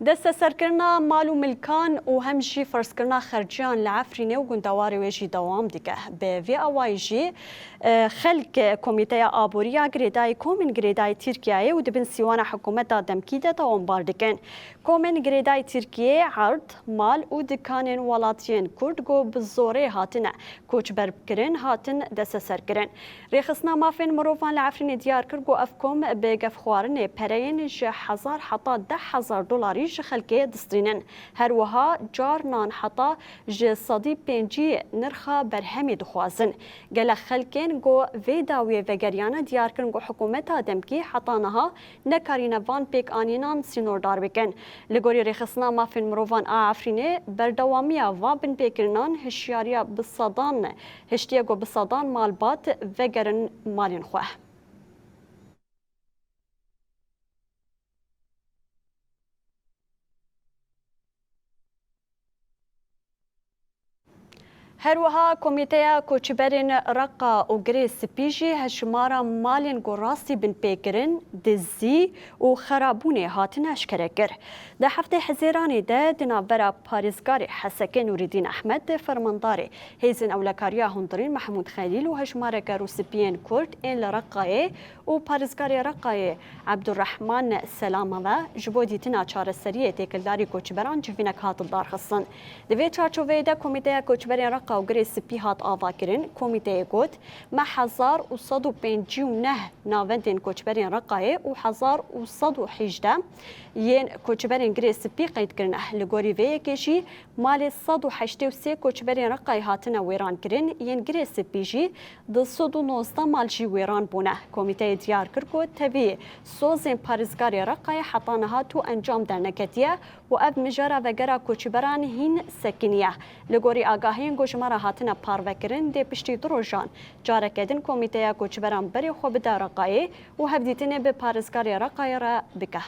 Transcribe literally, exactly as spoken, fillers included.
Desteserkirina mal û milkan û hem jî ferzkirina xerciyan li Efrînê û gundewarê wê jî dewam dike. Bi vî awayî jî, e, xelk Komîteya Aboriya Girêdayî, komên girêdayî Tirkiyeyê û di bin sîwana hikûmeta demkî de dewambar dikin. Komên girêdayî Tirkiyeyê erd, mal û dikanên welatiyên Kurd ku bi zorê hatine koçberkirin, hatin desteserkirin. Rêxistina Mafên Mirovan li Efrînê diyar kir ku ev kom bi gefxwarinê pereyên ji hezar heta deh hezar dolarî ji xelkê distînin. Her wiha carnan heta ji sedî pêncî nirxa berhemê dixwazin. Gelek xelkên ku vê dawiyê vegeriyane diyar kirin ku hikûmeta demkî heta niha nekarîne van pêkanînan sînordar bikin. Li gorî Rêxistina Mafên Mirovan a Efrînê, berdewamiya van binpêkirinan hişyariya bi sedan, hiştiye ku bi sedan malbat vegerin malên xwe. Her wiha Komîteya Koçberên Reqa û Girê Spî jî hejmara malên ku rastî binpêkirin, dizî û xerabûnê hatin eşkere kir. Di heftê Hezêranê de di navbera parêzgarê Hesekê Nûrîdîn Ehmed, fermandarê Hêzên Ewlekariya Hundirîn Mehmûd Xelîl û hejmareke rûspiyên Kurd ên li Reqayê û parêzgarê Reqayê Ebdurrehman Selama ve ji bo dîtina çareseriyê têkildarî koçberan civînek hat lidarxistin. Di vê çarçoveyê de Komîteya Koçberên Reqa û Girê Spî hat avakirin. Komîteyê got, me hezar û sed û pêncî û neh navendên koçberên Reqayê û hezar û sed û hejdeh yên koçberên Girê Spî qeyd kirine. Li gorî vê yekê jî malê sed û heştê û sê koçberên Reqayê hatine wêran kirin, yên Girê Spî jî du sed û nozdeh mal jî wêran bûne. Komîteyê diyar kir ku tevî sozên parêzgarê Reqayê heta niha tu encam derneketiye û ev mijara vegera koçberan hîn sekiniye. Li gorî agahiyên ku ji me re hatine parvekirin, dê piştî du rojan careke din Komîteya Koçberan berê xwe bide Reqayê û hevdîtinê bi parêzgarê Reqayê re bike.